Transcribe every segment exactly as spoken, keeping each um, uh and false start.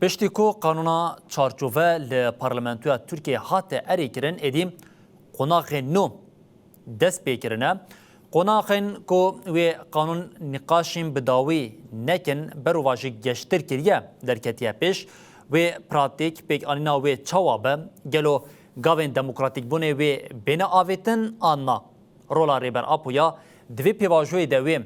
Piştî ku qanûna çarçove li Parlamentoya Tirkiyeyê hate erêkirin, êdî qonaxên nû dest pê kirine. Qonaxên ku wê qanûn nîqaşên bi dawî nekin, berovajî geştir kiriye, derketiye pêş. Wê pratîk pêkanîna wê çawa be? Gelo gavên demokratîkbûnê wê bêne avêtin an na? Rola Rêber Apo ya di vê pêvajoyê de wê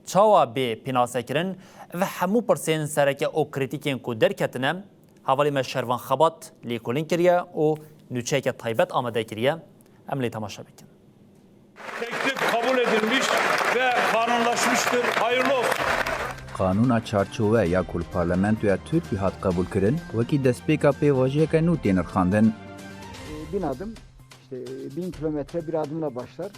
çawa bê pênasekirin? Ev hemû pirsên sereke û krîtîkên ku derketine, hevalê me Şervan Xebat lêkolîn kiriye û nûçeyeke taybet amade kiriye. Em lê temaşe bikin. Teklif kabul edilmiş ve kanunlaşmıştır. Hayırlı olsun. Qanûna çarçowe ya ku li Parlamentoya Tirkî hat qebûlkirin, wekî destpêka pêvajoyeke nû tê nirxandin. Bin adım, işte bin kilometre bir adımla başlar.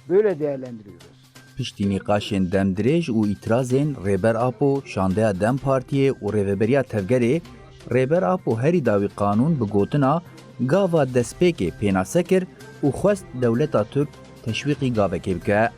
Böyle değerlendiriyoruz. Piştî nîqaşên demdirêj û îtirazên Rêber Apo, şandeya DEM Partiyê û Rêveberiya Tevgerê, Rêber Apo herî dawî qanûn bi gotina gava destpêkê pênase kir û xwest dewleta Tirk teşwîqî gavekê bike.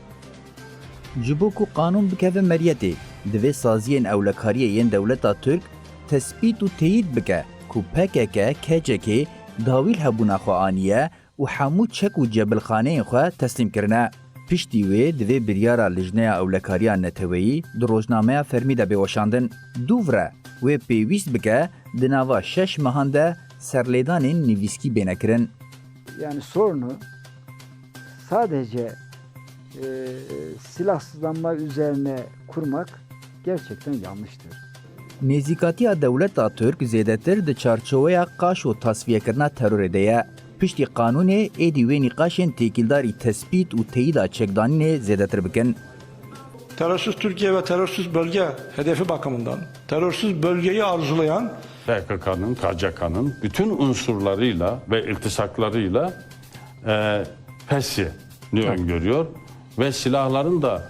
Ji bo ku qanûn bikeve meriyetê, divê saziyên ewlekariyê yên dewleta Tirk tespît û teyîd bike ku P K K, K C K dawî li hebûna xwe aniye û hemû çek û cebilxaneyên xwe teslîm kirine. Piştî wê divê biryara Lijneya Ewlekariya Neteweyî di rojnameya fermî de bê weşandin. Dûv re wê pêwîst bike di nava şeş mehan de serlêdanên nivîskî bêne kirin. Yani sorunu sadece, e, silahsızlanma üzerine kurmak gerçekten yanlıştır. Nêzîkatiya dewleta Tirk zêdetir di çarçoweya qaş û tasfiyekirina terorê de ye. Piştî qanûnê êdî wê nîqaşên têkildarî tespît û teyîda çekdanînê zêdetir bikin. Terörsüz Türkiye ve terörsüz bölge hedefi bakımından terörsüz bölgeyi arzulayan P K K'nın, K C K'nın bütün unsurlarıyla ve iltisaklarıyla, e, PES'i öngörüyor ve silahların da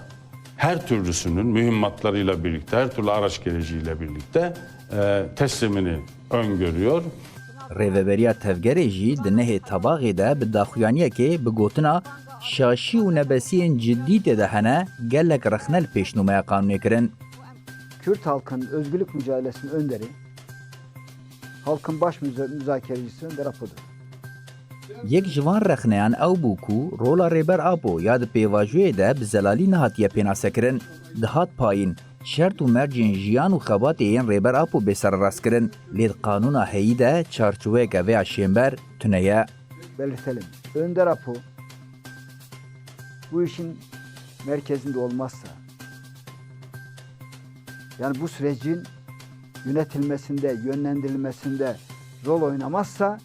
her türlüsünün mühimmatlarıyla birlikte, her türlü araç gereciyle birlikte, e, teslimini öngörüyor. Rêveberiya Tevgerê jî di nehê Tebaxê de bi daxuyaniyekê bi gotina şaşî û nebesiyên cidî tê de hene, gelek rexne li pêşnûmeya qanûnê kirin. Kürt halkının özgürlük mücadelesinin önderi, halkın baş müza-, müzakerecisi Önder Apo'dur. Yek ji van rexneyan ew bû ku rola Rêber Apo ya di pêvajoyê de bi zelalî nehatiye pênasekirin. Dihat payîn, şert û mercên jiyan û xebatê yên Rêber Apo bê sererastkirin, lê di qanûna heyî de çarçoweyeke vê ya şênber tune ye. Belirtelim. Önder Apo bu işin merkezinde olmazsa, yani bu sürecin yönetilmesinde, yönlendirilmesinde rol oynamazsa,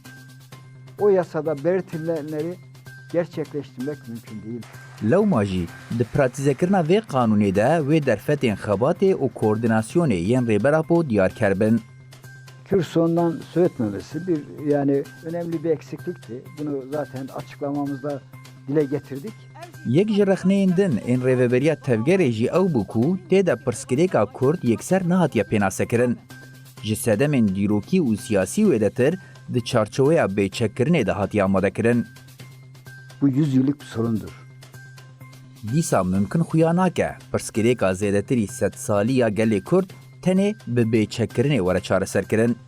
o yasada belirtilenleri gerçekleştirmek mümkün değil. Lewma jî di pratîzekirina vê qanûnê de wê derfetên xebatê û koordînasyonê yên Rêber Apo diyarker bin. Kürt sorunundan söz etmemesi bir, yani önemli bir eksiklikti. Bunu zaten açıklamamızda dile getirdik. Yek ji rexneyên din ên Rêveberiya Tevgerê jî ew bû ku tê de pirsgirêka Kurd yekser nehatiye pênasekirin. Ji sedemên dîrokî û siyasî wêdetir di çarçoweya bêçekkirinê de hatiye amadekirin. Bu yüz yıllık bir sorundur. Dîsa mimkin xuya nake pirsgirêka zêdetirî sedsalî ya gelê Kurd tenê bi bêçekkirinê were çareserkirin.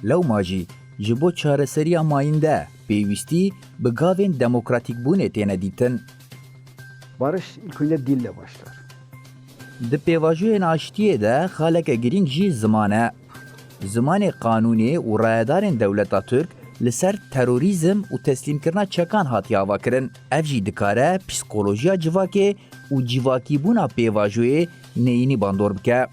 Lewma jî ji bo çareseriya mayînde pêwîstî bi gavên demokratîkbûnê têne dîtin. Barış ilk önce dille başlar. Di pêvajoyên aştiyê de xaleke girîng jî ziman e. Zimanê qanûnê û rayedarên dewleta Tirk li ser terorîzm û teslîmkirina çekan hatiye avakirin. Ev jî dikare psîkolojiya civakê û civakîbûna pêvajoyê neyînî bandor bike.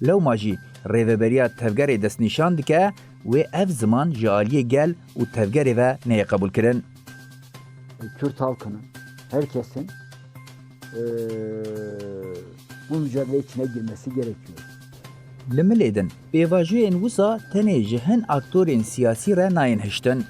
Lewma jî Rêveberiya Tevgerê destnîşan dike, wê ev ziman ji aliyê gel û tevgerê ve neyê qebûlkirin. Kürt halkının, herkesin, eee, bu mücadele içine girmesi gerekiyor. Li milê din, pêvajoyên wisa tenê ji hin aktorên siyasî re nayên hiştin.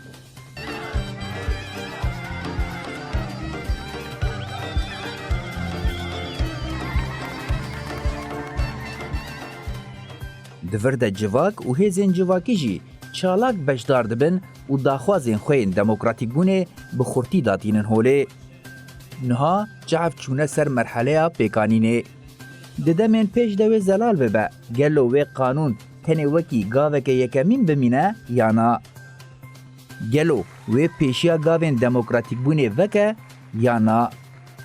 Di vir de civak û hêzên civakî jî çalak beşdar dibin û daxwazên xwe yên demokratîkbûnê bi xurtî datînin holê. Niha çav çûne ser merheleya pêkanînê. Di demên pêş de wê zelal bibe, gelo wê qanûn tenê wekî gaveke yekemîn bimîne ya na? Gelo wê pêşiya gavên demokratîkbûnê veke ya na?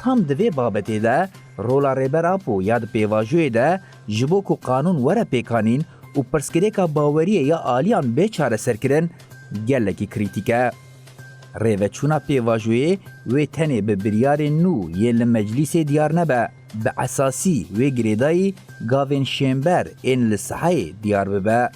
Tam di vê babetê de rola Rêber Apo ya di pêvajoyê de ji bo ku qanûn were pêkanîn û pirsgirêka baweriyê ya aliyan bê çareserkirin, gelekî krîtîk e. Rêveçûna pêvajoyê wê tenê bi biryarên nû yên li meclîsê diyar nebe, bi esasî wê girêdayî gavên şênber ên li seheyê diyar bibe.